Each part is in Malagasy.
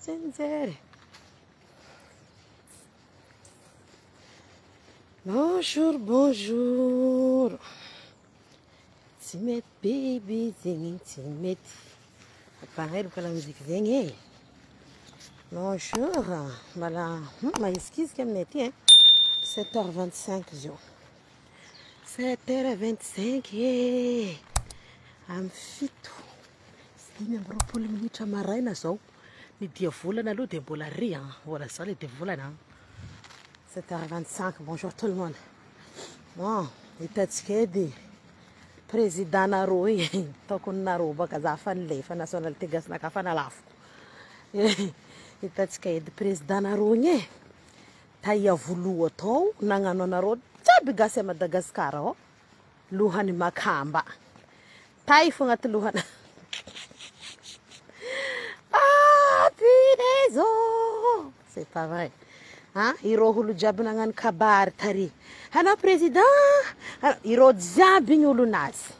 Tsy nijery. Bonjour, bonjour. Tsy mety biby zegny tsy mety. Ampaheloka la musique zegny e. Bonjour. Mbala mahizikiziky aminay aty e. 7h25 zao. 7h25 e. Amin'ny 7:25 minitra maraina zao. Ny diavolana aloha dia mbola ry an. Mbola zao le diavolana. 7h25. Bonjour tout le monde. Bon, hitantsika edy président nareo igny tokony nareo baka za fa nilefa nationalité gasinaka fa nalafiko. Hitantsika edy président nareo igny e. Taia voloha tao nagnano anareo jiaby gasy à Madagascar ao. Lohany makamba. Tay fo agnaty lohana. Ah, punaise! C'est pas vrai. Hein? Ireo olo jiaby nagnano kabary tary. Anao président, ireo jiaby igny olonazy.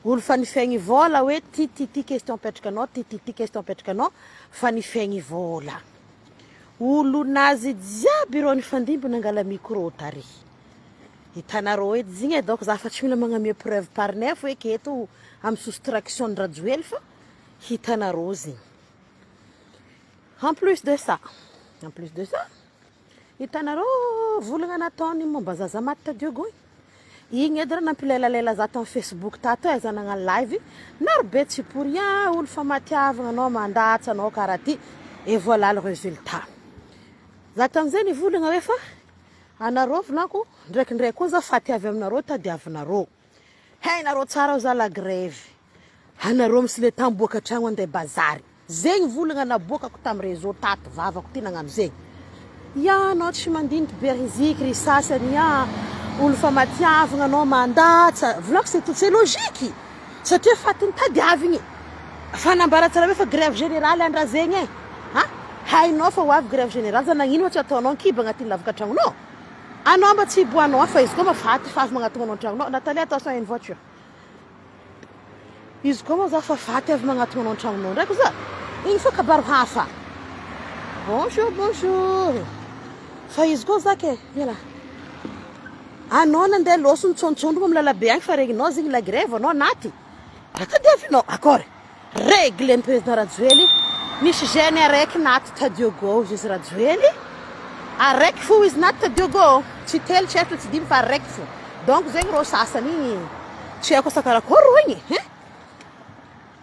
Olo fa nifegny vola hoe ty ty ty question apetraka anao, ty ty ty question apetraka anao, fa nifegny vola. Olonazy jiaby ireo nifandimby nangala micro tary. Hitanareo edy zegny e, donc za fa tsy mila magnamia preuve par neuf hoe keto amy soustraction ny Rajoely fa hitanareo zegny. En plus de ça, en plus de ça, hitanareo volagna nataony momba zaza maty tadiogo igny. Igny edy raha nampilelalela za tamy Facebook tato e, za nagnano live. Naro be tsy pour rien, olo fa matiavagna anao mandatsa anao karaha ty. Et voilà le résultat. Za tamizay nivolagna hoe fa anareo volaniko ndraikindraiky koa za faty avy aminareo tadiavinareo. Hainareo tsara za la grève. Anareo misy le tamboaka tragno andeha bazary. Zegny volagna naboakako tamy réseau tato vavako ty nagnano zegny. Ya anao tsy mandiniky be riziky ry sasany ya olo fa matiavagna anao mandatsa. Volaniko c'est tout c'est logique. Satria fatiny tadiavigny. Fanambara tsara hoe fa grève générale andra zegny e. Ha? Hainao fa ho avy grève générale za nagnino ma tsy ataonao ankiba agnatin'ny lavaka tragnonao? Anao mba tsy hiboanao fa izy koa ma faty fa avy magnatona anao an-tragnonao. Nathalie attention une voiture. Izy koa moa za fa faty avy magnatona anao an-tragnonao ndraiky za. Igny fa kabaro hafa. Bonjour, bonjour. Fa izy koa za ke, miala. Anao nandeha loso nitsontsondroko amy lalabe agny fa regninao zegny la grève anao anaty. Raha tadiavinao akory. Réglé ny président Rajoely. Misy jeune araiky naty tadiogo izy Rajoely. Araiky fo izy naty tadiogo. Tsy telo, tsy efatra, tsy dimy fa araiky fo. Donc zegny rô sasany igny tsy haiko asa karakory rô igny. Hein?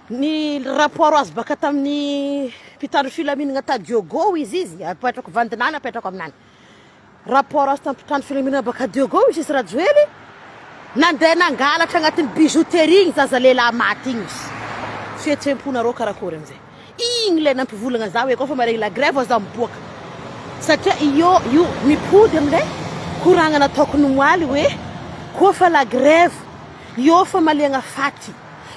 Ny rapport azo baka tamin'ny mpitandro filaminana tadiogo izy izy apetrako vandinany apetrako aminany. Rapport azo tamin'ny mpitandro filaminana baka Diogo izy izy Rajoely nandeha nangalatra agnatin'ny bijouterie igny zaza lehilahy maty igny izy. Fihetsem-ponareo karakory amizay. Igny le nampivolagna za hoe koa fa maregny la grève za miboaka. Satria io io mipody amilay koragna nataoko nomoaly hoe koa fa la grève io fa maliagna faty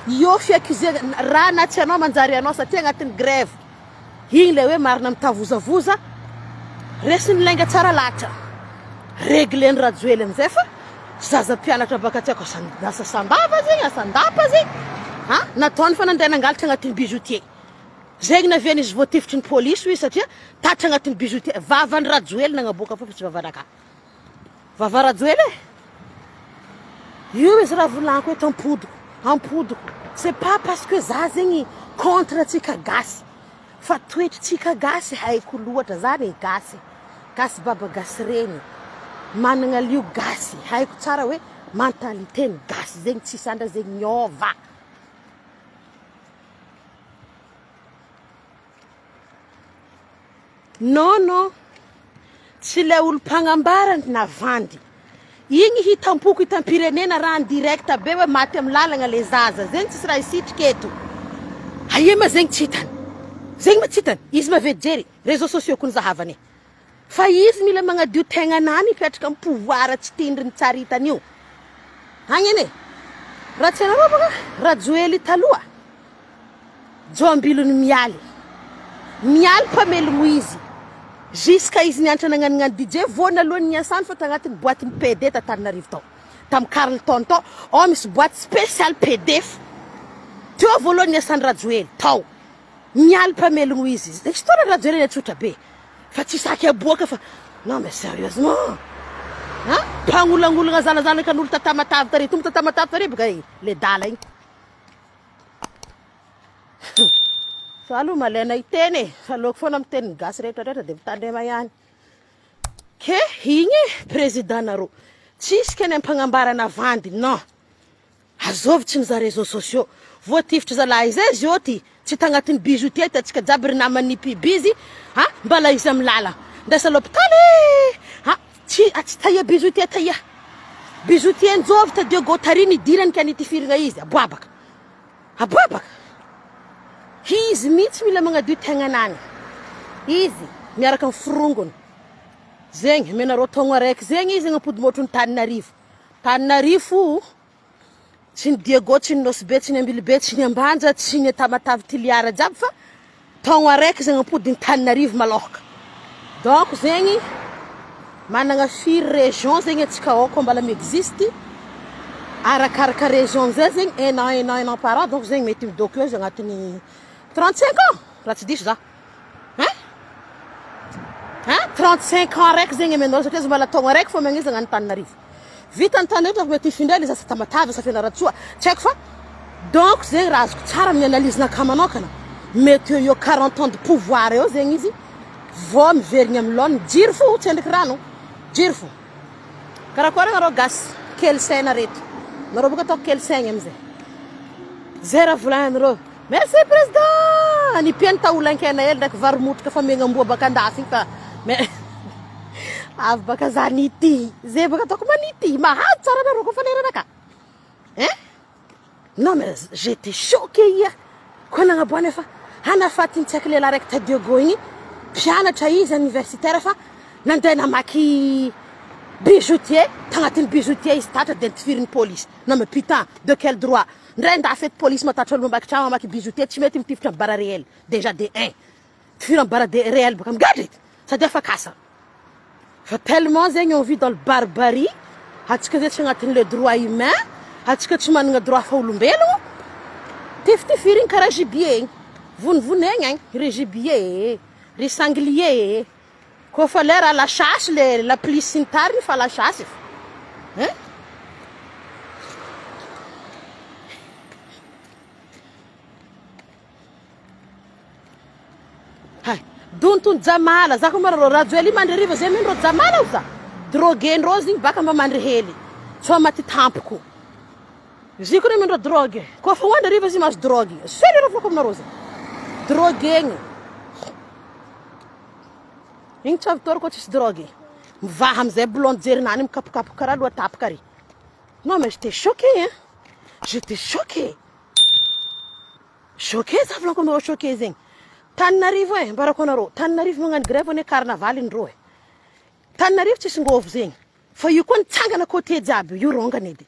io fiaccusena raha na tsy anao manjary anao satria agnatin'ny grève. Igny le hoe marina mitavozavoza resiny lainga tsara lahatra. Réglé ny Rajoely amizay fa zaza mpianatra baka tsy haiko asa sambava zegny asa-ndapa zegny. Ha? Nataony fa nandeha nangalatra agnatin'ny bijoutier. Zegny naviany izy voatifitry ny polisy hoy satria tatra agnatin'ny bijoutier. Vavan'ny Rajoely nagnaboaka fa tsy vavanaka. Vava Rajoely e. Io izy raha volaniko eto ampodiko, ampodiko. C'est pas parce que za zegny contre antsika gasy. Fa toetritsika gasy haiko loatra, za ne gasy. Gasy baba gasy reny. Managna lio gasy, haiko tsara hoe mentalité ny gasy zegny tsisy andra zegny miôva. Non non, tsy le olo mpagnambara navandy. Igny hitam-poko hitam-pirenena raha en direct be hoe maty amin'ny lalagna le zaza. Zegny tsisy raha hisitrika eto. Aia ma zegny tsy hitany. Zegny ma tsy hitany. Izy mavery réseaux sociaux ko nizahavany. Fa izy mila magnadio tegnanany hipetraka amin'ny pouvoir tsy tindriny tsaritany io. Agny ane. Raha tsy anareo baka Rajoely taloha. Joambilony mialy. Mialy mpamelogno izy. Jusqu'à izy nianatra nagnanognano DJ voanalohany niasany fa tagnatin'ny boîte ny PD t'Antananarivo tao. Tamin'ny Carlton tao, ao misy boîte spéciale PD fo. Teo voalohany niasany Rajoely tao. Mialy mpamelogno izy. Histoire Rajoelina tsotra be. Fa tsy saky aboaka fa non mais sérieusement. Hein? Mpagnolagnolagna zanazanakan'olo tatamatavy tary. Tombo tatamatavy tary baka i le dala igny. Fa aloha malaina hiteny e. Fa aleoko foana miteny ny gasy rehetra rehetra dia mitandrema ihany. Ke igny e président nareo. Tsisy keny ampagnambarana vandy non. Azovy tsy mizaha réseaux sociaux. Voatifitry zalahy zay zio ty. Tsy tagnatin'ny bijoutier ty atsika jiaby ry naman'ny mpibizy. Ha mbala izy amy lala. Ndesa l'hôpital e. Ha tsy tsy taia bijoutier taia. Bijoutier njovy ta Diego tary nidirany ka nitifirina izy aboabaka. Aboabaka. Izy mihitsy mila magnadio tegnanany. Izy miaraka amin'ny forongony. Zegny amenareo taogno araiky zegny izy agnapody motro ny Taninarivo. Taninarivo tsy ny Diego, tsy ny Nosy Be, tsy ny Ambilobe, tsy ny Ambanja, tsy ny Tamatave Toliara jiaby fa taogno araiky zegny ampody ny Taninarivo malôhaka. Donc zegny managna firy région zegny atsika ao koa mbala mi-existe arakaraka région zay zegny un an un an un an par an donc zegny mety midôko eo izy agnatin'ny 35 ans raha tsy diso za. Hein? Hein? 35 ans raiky zegny amenao satria izy mbala taogno araiky fô magnizy agnano Antananarivo. Vita Antananarivo fa mety hifindra hely izy asa Tamatave asa Fianarantsoa tsy haiko fa donc zegny raha azoko tsara amin'ny analyse-nakahy manokana mety eo eo 40 ans de pouvoir eo zegny izy vao miverigny amin'ny laoniny jiro fo tsy endriky rano jiro fo. Karakory anareo gasy kely saina reto nareo boka ataoko kely saigny amizay zay raha volaninareo merci président nipiany taolan-kena hely ndraiky vary motroka fa megnamboa baka andafy igny fa mais avy baka za nity zay baka ataoko manity mahazo tsara anareo koa fa leranaka hein. Non mais j'étais choquée hier koa nagnaboana fa hanafaty tsy haiko lehilahy raiky ta Diego igny mpianatra izy universitaire fa nandeha namaky bijoutier tagnatin'ny bijoutier izy tatra de nitifirin'ny polisy. Non mais putain de quel droit ndray ndafy eto polisy matatra olo mamaky tragno mamaky bijoutier tsy mety mitifitra amin'ny bara réel déjà de un tifira amin'ny bara de réel baka migadra edy sady afaka asa. Fa tellement zegny on vit dans le barbarie, atsika zay tsy agnatin'ny le droit humain, atsika tsy managna droit fa olombelogno, tifitifirigny karaha gibier igny, vonivonegna agny, ry gibier e, ry sanglier e, koa fa lera la chasse le la police sy ny tariny fa la chasse fa hein. Hay, dontony jamala, za koa mba Rajoely io mandry hariva zay mino rô jamala o za. Droguer-ndrô izy igny baka mba mandry hely. Tsô maty tampoko. Izy io koa mino rô drogue. Koa fa hoandry hariva izy mahazo drogue. Sérieux raha volako aminareo zay. Droguegny. Igny tsy avy tôry koa tsisy drogue. Mivaha amizay blonde jerinany mikapokapoka karaha loha tapaka ary. Non mais j'étais choquée hein. J'étais choquée. Choqué za volako aminareo choqué zegny. Taninarivo e, ambarako anareo, Taninarivo magnano grève anie carnaval indreo e. Taninarivo tsisy ngôvo zegny. Fa io koa nitsangana côté jiaby io rongany edy.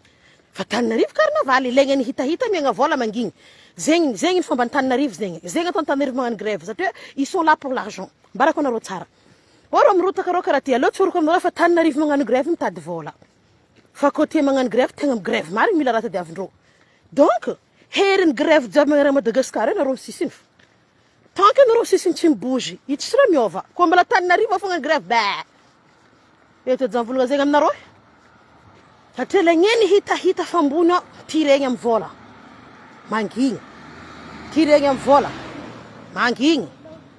Fa Taninarivo carnaval, ilaigna ny hitahita miagna vôla mangigny. Zegny zegny ny fomban'i Taninarivo zegny. Zegny ataon'i Taninarivo magnano grève satria ils sont là pour l'argent. Ambarako anareo tsara. Ô rô mirotaka rô karaha ty, aleo tsoriko aminareo fa Taninarivo magnano grève mitady vôla. Fa côté magnano grève tegna mi-grève marigny mila raha tadiavindreo. Donc Herin'ny grève jiaby magnerana Madagascar io nareo sisiny fa tant que nareo sisiny tsy mi-bouge io tsisy raha miova koa mbola Antananarivo fogna ny grève beh eto ejamvolagna zegny aminareo e satria lagneny hitahita fa ambony ao tiregny amy vola mangigny tiregny amy vola mangigny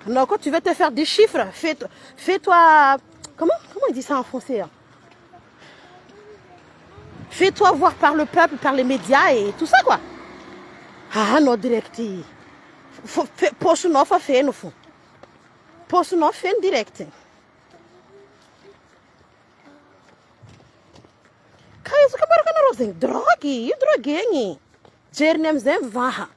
anao koa tu veux te faire des chiffres fais fais toi comment comment on dit ça en français hein? Fais-toi voir par le peuple, par les médias et tout ça quoi. Ah anao direct paosinao fa feno fo. Paosinao feno direct. Ka izy ka baraka anareo zegny drogue, io droguegny. Jeriny amizay mivaha.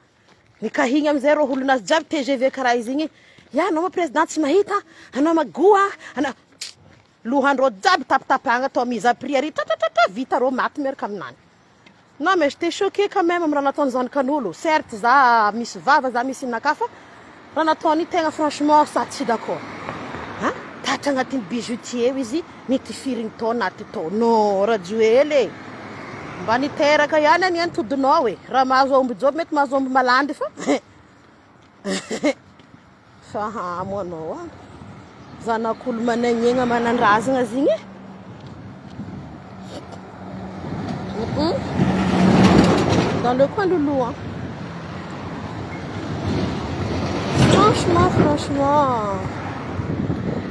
Ny kahigny amizay rô olonazy jiaby TGV karaha izy igny. Ya anao ma président tsy mahita, anao magoa, anao lohandreo jiaby tapatapahagna atao mise à prix ary tratratratra vita rô maty miaraka aminany. Non mais j'étais choquée quand même amin'ny raha nataony zanakan'olo. Certes za misy vava, za misy inakahy fa raha nataony tegna franchement za tsy d'accord. Hein? Tatra agnatin'ny bijoutier izy nitifirigny tao anaty tao. Non Rajoely e. Mba niteraka ihany anie ny todinao e. Raha mahazo aomby joby mety mahazo aomby malandy fa. Fa hamo anao a. Zanak'olo managnegna manan-drazagna zigny e. Dans le coin loulou hein. Franchement, franchement.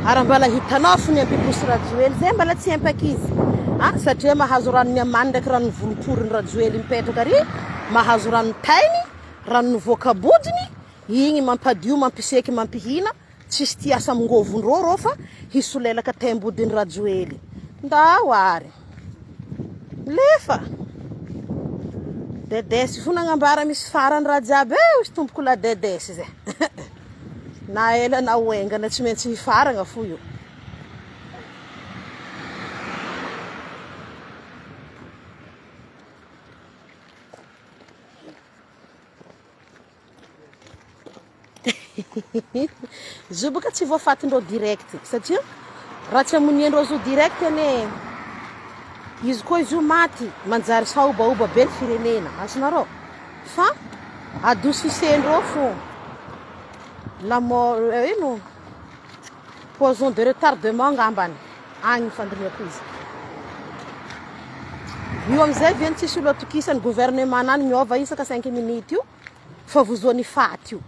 Ary mbala hitanao fo ny ampiposy Rajoely zay mbala tsy empaka izy. Ah, satria mahazo ranony amany ndraiky ranony volomporiny Rajoely mipetraka ary mahazo rano tainy, ranony voakabodiny, igny mampadio, mampiseky, mampihina. Tsisy tia asa amingovondrô rô fa hisolelaka taimbodiny Rajoely. Ndao ary. Lefa. Dedesy fo nagnambara misy farany raha jiaby e, hozy tompoko la dedesy zay. Na ela na ho engana tsy maintsy hifaragna fo io. Zo boka tsy voafatindreo direct satria raha tsy amoniandreo zo direct anie izy koa izy io maty manjary saobaoba be ny firenena azonareo fa adosisendreo fo la mort eh, ino poison de retardement angambany agny ny fandinihako izy io amizay ve ny tsisy olo atokisany gouvernement nany miova isaka 5 minutes io Fa vozoan'i faty io.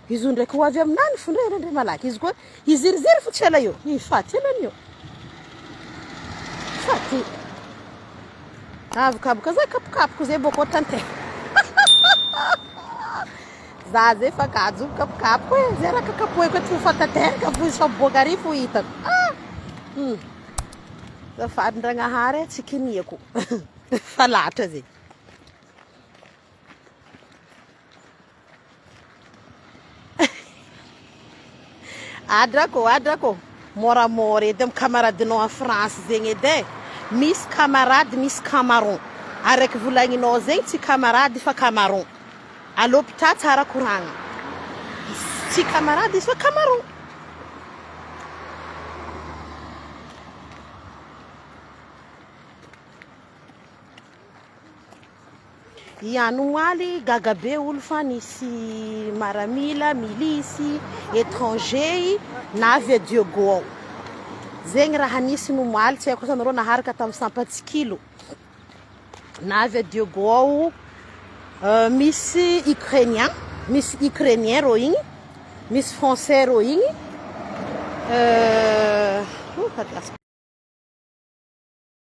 Izy io ndraiky ho avy aminany fo ndray ndray malaky. Izy koa hiziriziry fo tsy ela eo. I faty ela io. Faty. Avokavoka zay kapokapoko zay boko tante. Za zay fa kajo kapokapoko e. Zay raha kakapoeko eto fa tanteraka fo izy fa miboaka ary fo hitako. Ah! Hmm. Zafady ndragnahary tsy kiniako. Fa latra zay. Adrako, adrako, moramora edy amy camaradinao en France zegny edy e. Misy camarade, misy camaron. Araiky volagninao zegny tsy camarade fa camaron. À l'hôpital tsara koragna. Tsy camarade izy fa camaron. Ihany omaly, gaga be olo fa nisy maramila, milisy, étranger navy a Diego ao. Zegny raha nisy ny omaly, tsy haiko asa nareo naharaka tamin'ny sampatsikilo. Navy a Diego ao, misy Ukrainien, misy Ukrainien rô igny, misy Français rô igny.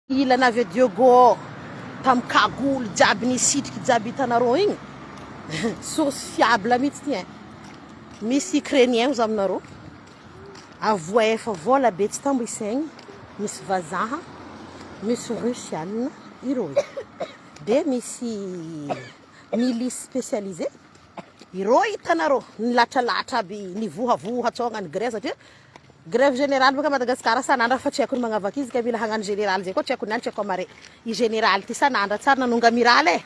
Ilana avy a Diogo tam cagoule jiaby nisitriky jiaby hitanareo igny source fiable mihitsy ty ein misy ukrainien ozy aminareo avoa efa vola be tsy tambo isaigny misy vazaha misy russiana ireo de misy milice spécialisé ireo hitanareo nilatralatra aby nivohavoha tsôgna ny grève satria Grève générale boka Madagascar sanandra fa tsy haiko ny magnavaka izy ka mila hagnano général zay koa tsy haiko niany tsy haiko amare i général ty sanandra tsary nanonga amiral e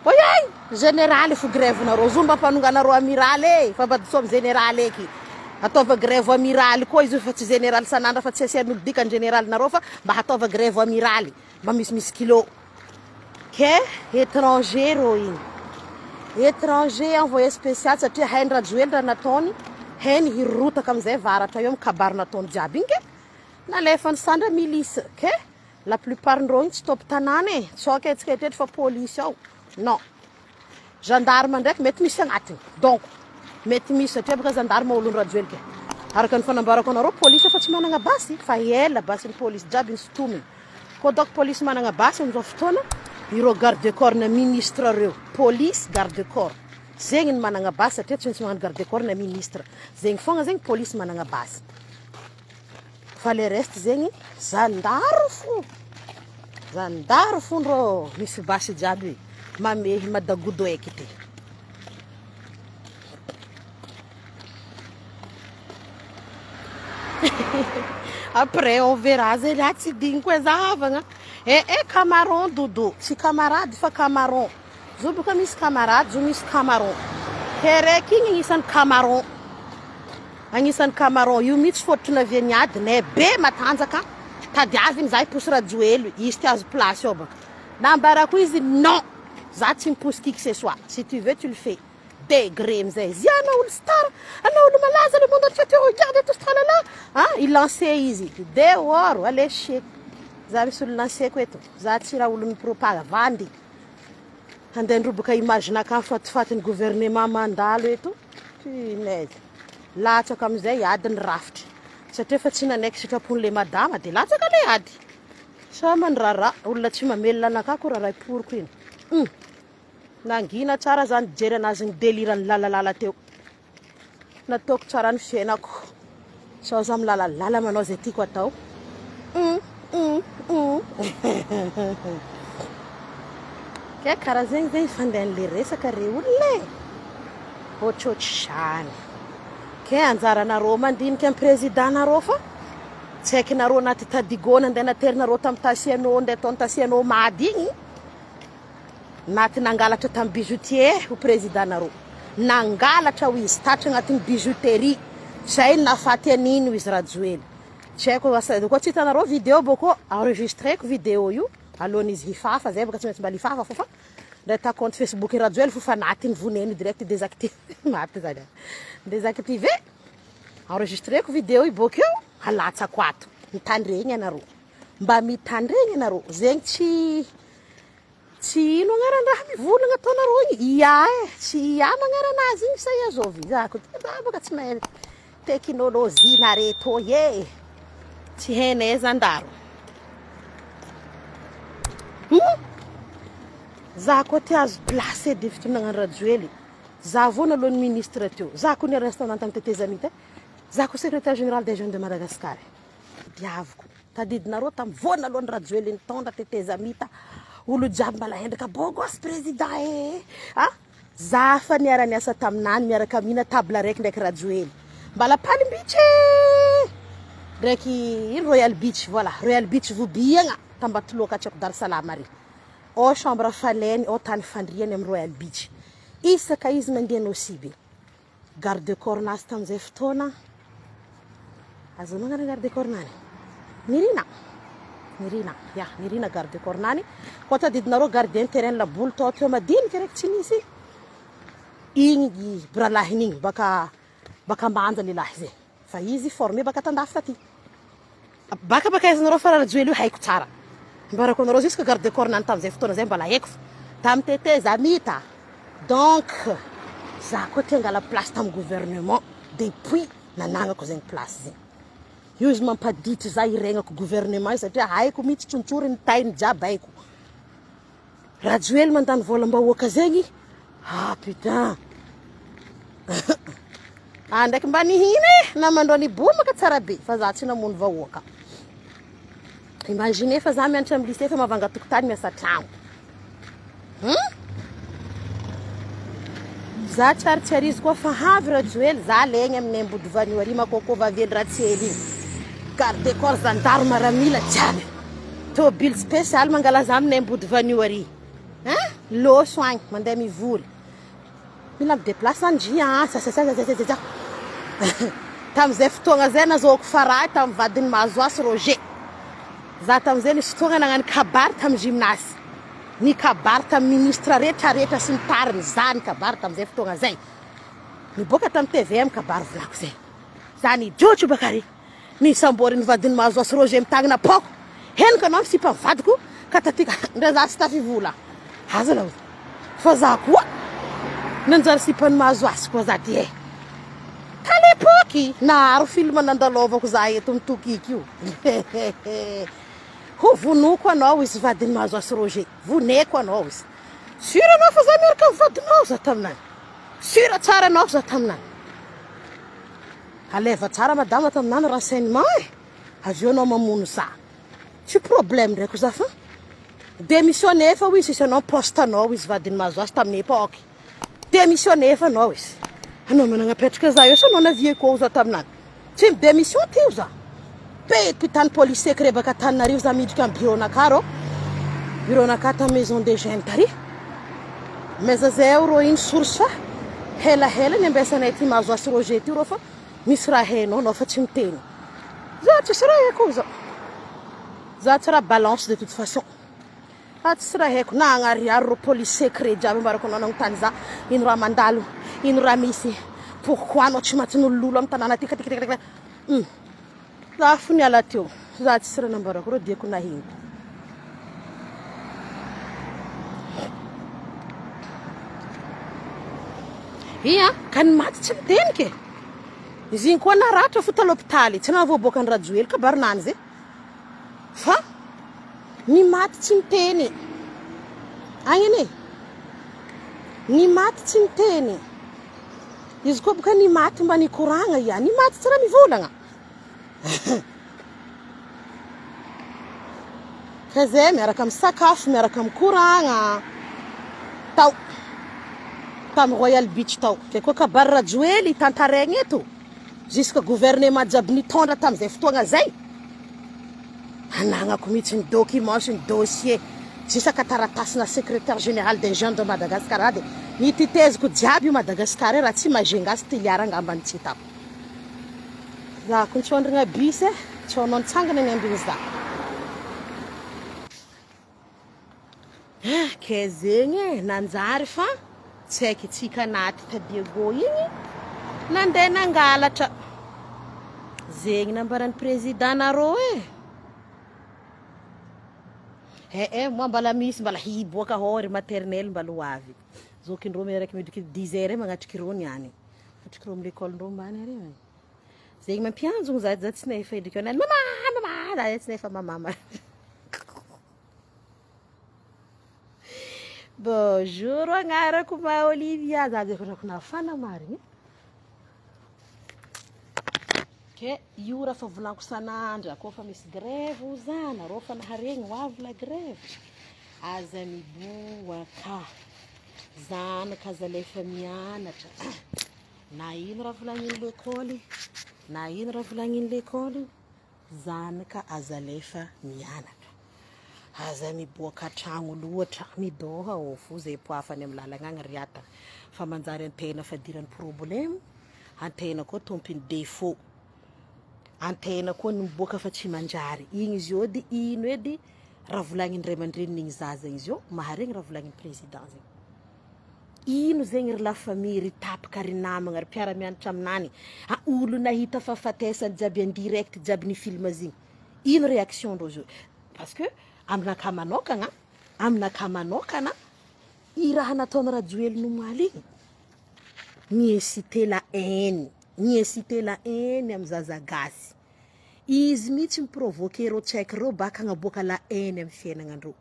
Oy ay général fo grève nareo zo mba mpanonganareo amiral e fa mba diso amy général eky ataova grève amiral koa izy io fa tsy général sanandra fa tsy asian'olo dikany général nareo fa mba hataova grève amiral mba misimisy kilo Ke étranger rô igny. Étranger envoyé spécial satria hainy Rajoely raha nataony, hainy hirotaka amizay varatra io amy kabary nataony jiaby igny ke nalefany sandra milice ke la plupart ndreo igny tsy top tanàna e, tsy ke tsika eritreritry fa polisy ao, non. Gendarme ndraiky mety misy agnatiny donc mety misy satria baka gendarme olon'i Rajoely ke araka ny fanambarako anareo polisy efa tsy managna basy fa ela basin'ny polisy jiaby nisintominy koa donc polisy managna basy amin'izao fotoana ireo garde corps na ministre reo polisy garde corps zegny ny managna basy satria tsy maintsy magnano garde corps na ministre zegny fogna zegny polisy managna basy Fa le reste zegny zandary fo, zandary fo ndrô misy basy jiaby mamehy madagodoeky ty. Après on verra zay raha tsy digniko e zahavagna. Eh eh camaron dodo, tsy camarade fa camaron. Zo boka misy camarade, zo misy camaron. Ke raiky igny agnisan'ny camaron. Agnisan'ny Cameroun io mihitsy fototry navian'ny ady nay be matanjaka tadiaviny za hiposy Rajoely izy ty azo place ao baka nambarako izy non za tsy miposy qui que ce soit si tu veux tu le fais degré amizay. Zia anao olo star, anao olo malaza, le monde entier te regarde tout ce tralala. Ah, i lancé izy. Dehors, allez chier. Za misy olo lancé-ko eto. Za tsy raha olo mipropagandy. Handeha ndroboka image-nakahy fatifatin'ny gouvernement mandalo eto. Punaise. Latsaka amizay ady ny rafitra. Satria efa tsy nanaiky sitrapon'le madama de latsaka le ady. Sama ny raharaha, olona tsy mamelona anakahy ko raharaha poroko iny. Nangina tsara zany jery anazy ny délire ny lalalala teo. Nataoko tsara ny fiainako. Sao za milalalala manao zay tiako atao. Ke karaha zegny zegny fandehan'le resaka re olona e. Ohatrohatr'izany. Ke anjaranareo mandinika ny président-nareo fa tsy haikinareo anaty tadigona andeha naterinareo tamin'ny tasianao andeha ataony tasianao mady igny. Naty nangalatra tamin'ny bijoutier ho président-nareo. Nangalatra ho izy tatra agnatin'ny bijouterie. Zay no nahafaty an'iny ho izy Rajoely. Tsy haiko asa koa tsy hitanareo vidéo boko enregistreko vidéo io alohan'izy hifafa zay baka tsy maintsy mba hifafa fô fa ndray ta compte Facebook Rajoely fo fa naty ny voneny direct désactivé maty zany. Désactivé. Enregistreko vidéo io bokeo alatsako ato. Mitandregny anareo. Mba mitandregny anareo. Zegny tsy tsy ino agnaran-draha mivolagna ataonareo igny. Ia e, tsy ia magnaranazy igny sa ia zovy. Za ko za baka tsy mahay teknôlôjia nare tô e. Tsy hainay zandaro. Za koa ty azo place edy fitondragnany Rajoely. Za vao nalohan'ny ministre teo. Za koa niara-niasa tamin'ny tetezamita. Za koa secrétaire général des jeunes de Madagascar. Diaviko. Tadidinareo tamin'ny voanalohany Rajoely nitondra tetezamita. Olo jiaby mbala hendraka beau gosse président e. Ah, za fa niara-niasa taminany miaraka amina table raiky ndraiky Rajoely. Mbala Palm Beach e. Ndraiky ino Royal Beach, voilà, Royal Beach Vobiagna Tambatoloaka tsy haiko Dar Salam ary. Ao chambre faleny, ao tany fandriany amin'ny Royal Beach. Isaka izy mandeha Nosy Be. Garde corps nazy tamin'izay fotoana. Azonao ngana garde corps nany? Nirina. Nirina, ya, Nirina garde corps nany. Koa tadidinareo gardien terrain laboly tao teo madinika raiky tsy nisy. Igny bralahiny igny baka baka manja lehilahy zay. Fa izy formé baka tandafy taty. Baka baka aizanareo fa Rajoely io haiko tsara. Mbarako anareo jusque garde corps nany tamin'izay fotoana zay mbala haiko. Tamin'ny tetezamita. Donc za koa te angala place tamin'ny gouvernement depuis nanagnako zegny place zegny. Io izy mampaditry za iregnako gouvernement io satria haiko mihitsy tsontsory ny tainy jiaby haiko. Rajoely mandany volam-bahoaka zegny. Ah putain. Ah ndraiky mba nihina e, namandreo nibomaka tsara be fa za tsy namono vahoaka. Imagine fa za mianatra amin'ny lycée fa mavanga tokotany miasa tragno. Za tsary tsy arizo koa fa havy Rajoely za legny amin'ny Ambodivanio ary makoko vaventy ratsely igny. Garde corps gendarme maramila jiaby. Tôbily spécial mangala za amin'ny Ambodivanio ary. Hein? Loso agny mandeha mivory. Mila midéplace andria sa. Tamin'izay fotoagna zay nazahoako farahy tamin'ny vadiny Mahazoasy Roger. Za tamin'izay nisy fotoagna nagnano kabary tamin'ny gymnase. Ny kabary tamin'ny ministre rehetrarehetra sy ny tariny za ny kabary tamin'izay fotoagna zay. Niboaka tamin'ny TVM kabary volako zay. Za nijotso bakary. Ny samborin'ny vadiny Mahazoasy Roger mitagnina poko. Henoko anao misipa vadiko ka tatika ndra za tsy tafivola. Aza lahy. Fa za koa nanjary sipany Mahazoasy koa za ty e. Ta l'époque naharo film nandalovako za eto mitokiky io. Ho vonoko anao izy vadiny Mahazoasy Roger. Voneko anao izy. Sûr anao fa za miaraka amin'ny vadinao za taminany. Sûr tsara anao za taminany. Aleva tsara madama taminany renseignement e. Avy eo anao mamono za. Tsy problème ndraiky za fa démissionné fa hoy izy sisy anao poste anao izy vadiny Mahazoasy tamin'ny époque. Démissionné fa anao izy. Anao managnapetraka za eo sa anao navieko za taminany. Tsy midémission ty io za. Petipitany police secret baka Antananarivo za miditra amin'ny bureau naka rô. Bureau naka tamin'ny maison des jeunes tary. Mais zay rô iny source fa helahela ny ambiasanay ty Mahazoasy Roger ty rô fa misy raha hainao anao fa tsy miteny. Za tsisy raha haiko za. Za tsy raha balance de toute façon. Ah tsisy raha haiko na agnariary reo police secret jiaby ambarako anao nagnontany za ino raha mandalo ino raha misy pourquoi anao tsy matin'olololo amin'ny tanàna ty katikatikat hum za fo niala teo za tsisy raha nambarako reo diako nahiniko. Ia ka ny maty tsy miteniky e izy igny koa naratra fo ta l'hôpitaly tsy nahavoaboaka an'i Rajoely kabarinany zay Fa ny maty tsy miteny. Agny anie. Ny maty tsy miteny. Izy koa boka ny maty mba nikoragna ia. Ny maty tsy raha mivolagna. Ka zay miaraka misakafo, miaraka mikoragna. Tao. Tamy Royal Beach tao. Ke koa kabary Rajoely tantaraigny eto. Jusque gouvernement jiaby nitondra tamin'izay fotoagna zay, anagnako mihitsy ny document sy ny dossier, jusque taratasina secretaire général des jeunes de Madagascar de nititeziko jiaby io Madagascar io raha tsy Majunga sy Toliara angamba no tsy hitako. Za ko nitsôndrigna bus e, tsy anao nitsangana ny ambiny za. Ah, kay zegny e, nanjary fa tsy haiko tsika anaty ta Diego igny nandeha nangalatra. Zegny nambaran'ny président nareo e. Eh eh, moa mbala misy mbala hiboaka ao ry maternelle mbala ho avy. Zokindreo miaraka midriky dix heures magnatriky ireo niany. Magnatriky ireo amy l'école ndreo mbany ary e. Zegny mampianjogno za, za tsy nahefa endrika mama mama, za tsy nahefa mama. Bonjour agnarako ma Olivia, za zay efa nafana marigny. Ke io raha fa volaniko isan'andro koa fa misy grève za nareo fa naharegny ho avy la grève. Aza miboaka, zanaka aza alefa mianatra. Na ino raha volagnin'ny lekôly, na ino raha volagnin'ny lekôly. Zanaka aza alefa mianatra. Aza miboaka tragno loatra, midôha ô fo zay poafany am lalagna agny ry ata fa manjary antena fadiran'ny problème, antena koa tompony défaut, antena koa ny miboaka fa tsy manjary, igny izy io edy ino edy raha volagniny ray aman-dreniny igny zaza izy io maharegny raha volagniny président zegny. Ino zegny ry la famille, ry tapaka, ry namagna, ry mpiara-mianatra aminany, a olo nahita fahafatesany jiaby en direct jiaby ny film zegny, ino réaction ndreo zao? Parce que aminakahy manokagna, aminakahy manokana, i raha nataon'i Rajoelina omaly igny, mi-inciter la haine, mi-inciter la haine amy zaza gasy, izy mihitsy mi-provoquer reo tsaiky reo baka agnaboaka la haine amy fiaignanandreo.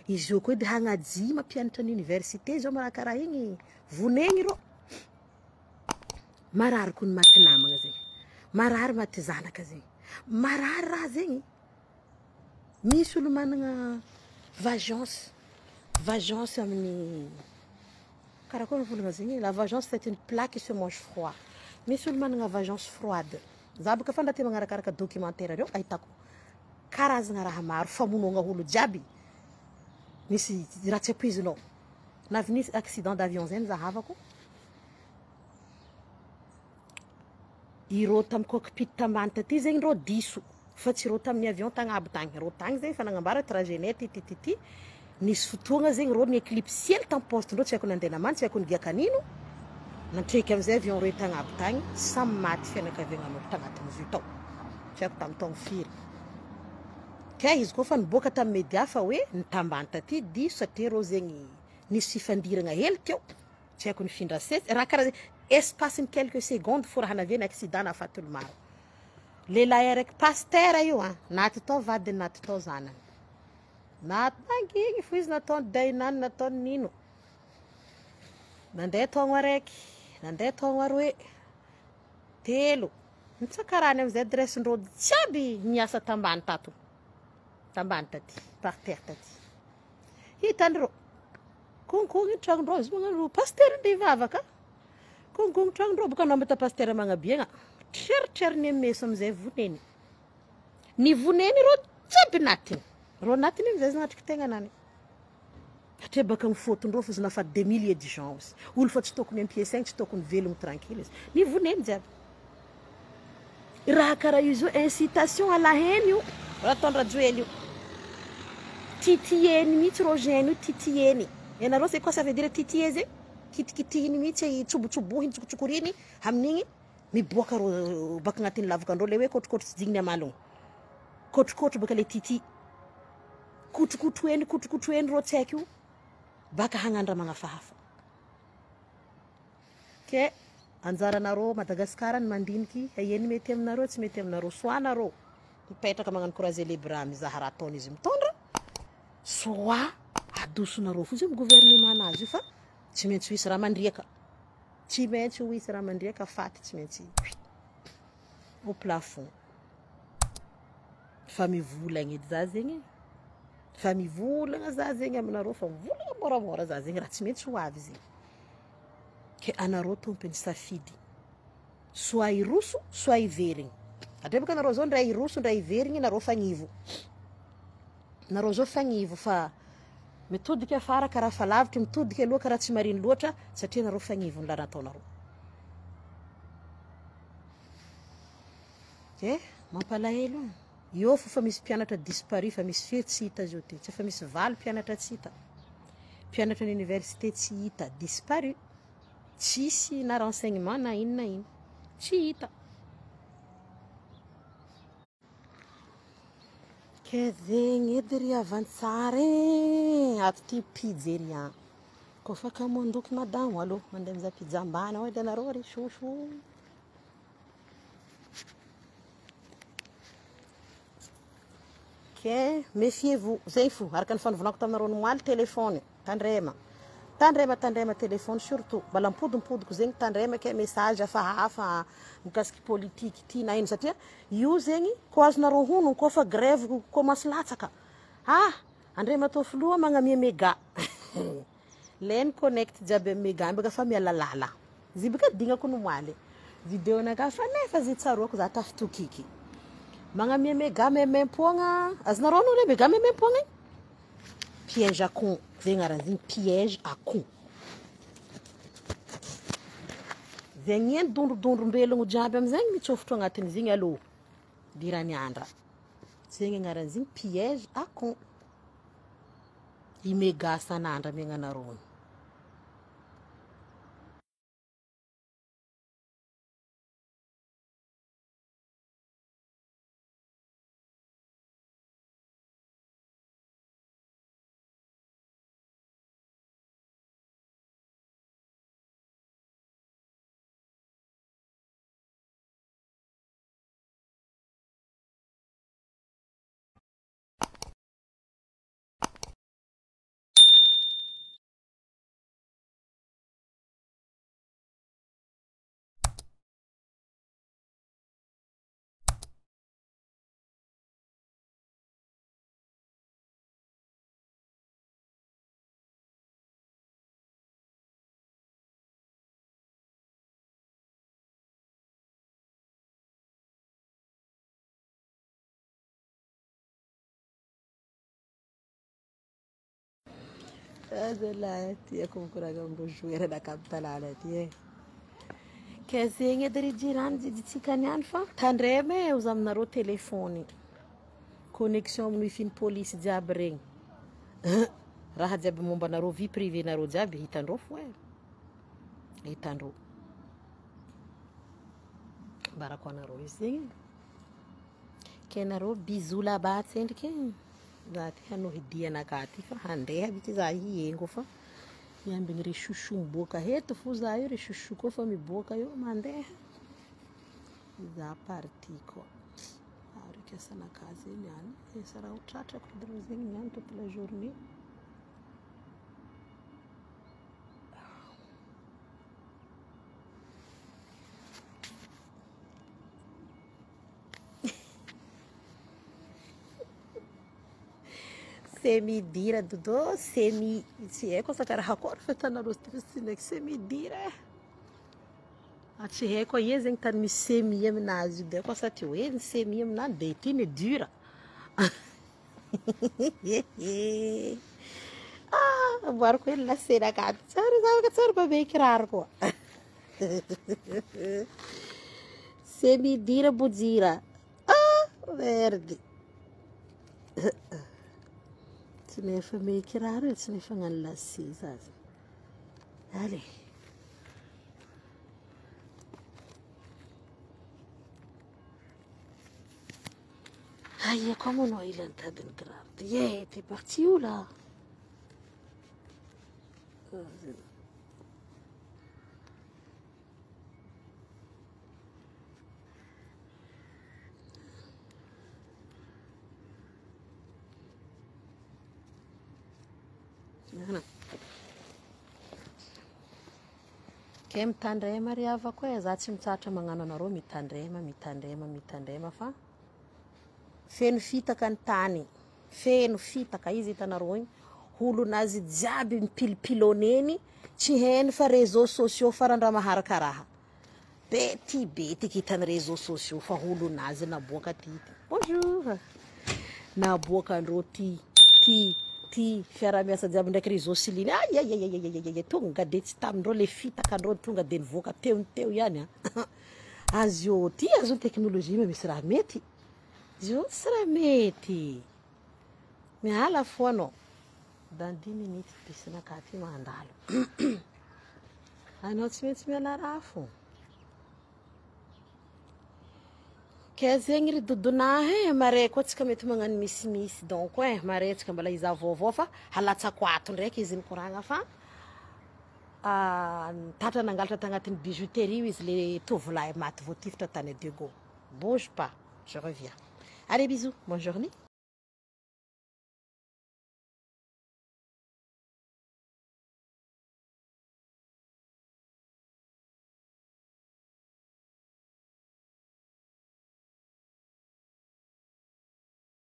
Izy io koa edy hagnajia mampianatra ny université zao raha karaha igny vonegny rô. Marary koa ny maty namagna zegny, marary maty zanaka zegny, marary raha zegny. Misy olo managna vengeance, vengeance amin'ny karakôry mivolagna zegny, la vengeance c'est une plat qui se mange froid. Misy olo managna vengeance froide. Za bôka fa ndra tia magnarakaraka documentaire reo ahitako karazagna raha maro famonoagna olo jiaby misy raha tsy ampoizinao. Navy nisy accident d'avion zay nizahavako, ireo tamin'ny cockpit tambany taty zegny rô diso fa tsy rô tamin'ny avion tagnabo tagny, rô tagny zegny efa nagnambara trajet nay ty ty ty ty, nisy fotoagna zegny rô ni-éclipse hely tamin'ny poste-ndreo tsy haiko nandeha namany tsy haiko nigiaka nino, nantreky amizay avion roe tagnabo tagny, samy maty fianakaviagnan'olo tagnatin'izy io tao, tsy haiko tamin'ny taogno firy. Kay izy koa fa niboaka tamin'ny media fa hoe ny tambany taty diso satria reo zegny nisy fifandiragna hely teo, tsy haiko nifindra seza, raha karaha zegny, espace-ny quelques secondes fô raha nahavia ny accident nahafaty olo maro. Lehilahy araiky pasitera io an, naty tao vadiny naty tao zanany, naty nangigny fo izy nataony deuil-nany nataony nino, nandeha taogno araiky, nandeha taogno aroe, telo, nitsakarany amizay adresse-ndreo jiaby niasa tambany tato, tambany taty, par terre taty, hitandreo, konkogniny tragnondreo izy magnano pasitera ndeha hivavaka, konkogniny tragnondreo boka anao mahita pasitera magnabiagna, treritreriny meso amizay voneny, ny voneny reo jiaby natiny, reo natiny amizay izy nagnatriky tegnanany. Satria baka amin'ny fotondreo fa izy nahafaty des milliers de gens izy. Olo fa tsy tokony ampiasaigny, tsy tokony velogno tranquille izy. Ny voneny jiaby. Raha karaha io zao incitation à la haine io. Raha ataon'i Rajoely io. Titiheny mihitsy rô gène io, titiheny. Ianareo c'est quoi ça veut dire titiller zegny? Kitikitihiny mihitsy, tsobotsobohiny, tsokotsokoriny amin'igny miboaka rô baka agnatin'ny lavakandreo le hoe kôtrokôtro tsy digniny amalogno. Kôtrokôtro baka le titi. Kotrokotroeny, kotrokotroeny rô tsy haiko io baka hagnano raha magnafahafa. Ke anjaranareo Madagasikara ny mandiniky eny mety aminareo tsy mety aminareo. Soit nareo mipetraka magnano croiser les bras mizaha raha ataon'izy mitondra, soit adosonareo fo izy amy gouvernement anazy io fa tsy maintsy ho hisy raha mandriaka. Tsy maintsy ho hisy raha mandriaka faty tsy maintsy au plafond. Fa mivolagna edy za zegny e. Fa mivolagna za zegny aminareo fa mivolagna moramora za zegny raha tsy maintsy ho avy zegny. Ke anareo tompony safidy. Soit hiroso, soit hiverigny. Atreha bôka anareo zao ndray hiroso ndray hiverigny nareo fagnivo. Nareo zao fagnivo fa mitodika afara karaha fa lavitry, mitodika aloha karaha tsy mariny loatra satria nareo fagnivo ny raha nataonareo. Eh, mampalahelo. Io fo fa misy mpianatra disparu fa misy firy tsy hita zao ty. Tsy efa misy 8 mpianatra tsy hita. Mpianatra ny université tsy hita, disparu. Tsisy na renseignement na ino na ino. Tsy hita. Ke zegny edy ry havantsara e. Ato ty pizzeria. Koa fa kamo mandoky madamo, allo mandeha mizaha pizza ambany ao edy anareo ry soso. Ke méfiez-vous, zegny fo araka ny fanovolako taminareo nomaly téléphone, tandrema. Tandrema, tandrema téléphone surtout. Mbala mipodimpodiko zegny tandrema ke message hafahafa mikasiky politique ty na ino satria io zegny ko azonareo hono koa fa grève commence latsaka. Ah, Andriamatoa filoha magnamia méga. Leny connect jiaby amy méga baka fa miala lala. Izy baka dignako nomaly. Vidéo naka fa nefa izy tsaroako za tafitokiky. Magnamia méga maimaimpoagna. Azonareo no le méga maimaimpoagna igny? Piège à con. Zegny aran'izy igny piège à con. Zegny eny dondrodondrombelogno jiaby amizegny mitsofotro agnatin'izy igny aloha. Dirany andra. Zegny agnaran'izy igny piège à con. I méga sanandra amiagna anareo. Azalahy tiako mikoragna ambozoera naka amy tanàna aty e. Ke zegny edy ry jirany jijitsika niany fa tandrema e ozy aminareo téléphone. Connexion amin'ny wifi ny polisy jiaby regny. Raha jiaby momba anareo vie privée nareo jiaby hitandreo fo e. Hitandreo. Ambarako anareo izy zegny. Ke nareo bisous là-bas tsendriky e. Za ty hanohy dianakahy ty fa handeha aby za hiengo fa hiambigny ry chouchou miboaka eto fo za io ry chouchou koa fa miboaka io mandeha. Za parti koa. Ary asanakahy zegny niany. Asa raha ho tratrako edy rô zegny niany toute la journée. Semidira dodo, semi tsy haiko asa karaha akory fa hitanareo ty fa tsy ndraiky semidira e. Ah, tsy haiko aia zegny tany misy semi aminazy io de haiko asa ty hoe ny semi aminany de ity ny dura. Ah, amboariko hely lasenaka ato. Tsara zavaka tsara mba kiraro koa. Semidira bojira. Ah, merde. Tsy Tsy nefa mehy kiraro e, tsy nefa hagnano lacet za zegny. Allez. Aia koa moa anao ila nitady ny kiraro ty? Eh, t'es parti où là? Ke mitandrema ry havako e, za tsy mitsahatra magnano anareo mitandrema, mitandrema, mitandrema fa feno fitaka ny tany, feno fitaka izy hitanareo igny, olonazy jiaby mipilopiloneny, tsy hainy fa réseaux sociaux farany raha maharaka raha. Bety betiky hitan'ny réseaux sociaux fa olonazy naboaka ty. Bonjour. Naboakandreo ty, ty, ty fiarahamiasa jiaby ndraiky ry Jocelyne. Ay ay ay ay ay ay tonga de tsy tamindreo le fitakandreo tonga de nivoaka teo ny teo ihany a. Azy io ty azo teknolojia ma misy raha mety. Izy io tsy raha mety. Miala fo anao. Dans 10 minutes bisinakahy ty mandalo. Anao tsy maintsy miala raha fo. Ke zegny ry dodonahy e, mare koa tsika mety magnano misimisy donc e, mare tsika mbola hizaha vaovao fa halatsako ato ndraiky izy nikoragna fa tatra nangalatra tagnatin'ny bijouterie io izy le tovolahy maty voatifitra tany Diego. Bouge pas, je reviens. Allez bisous, bonne journée.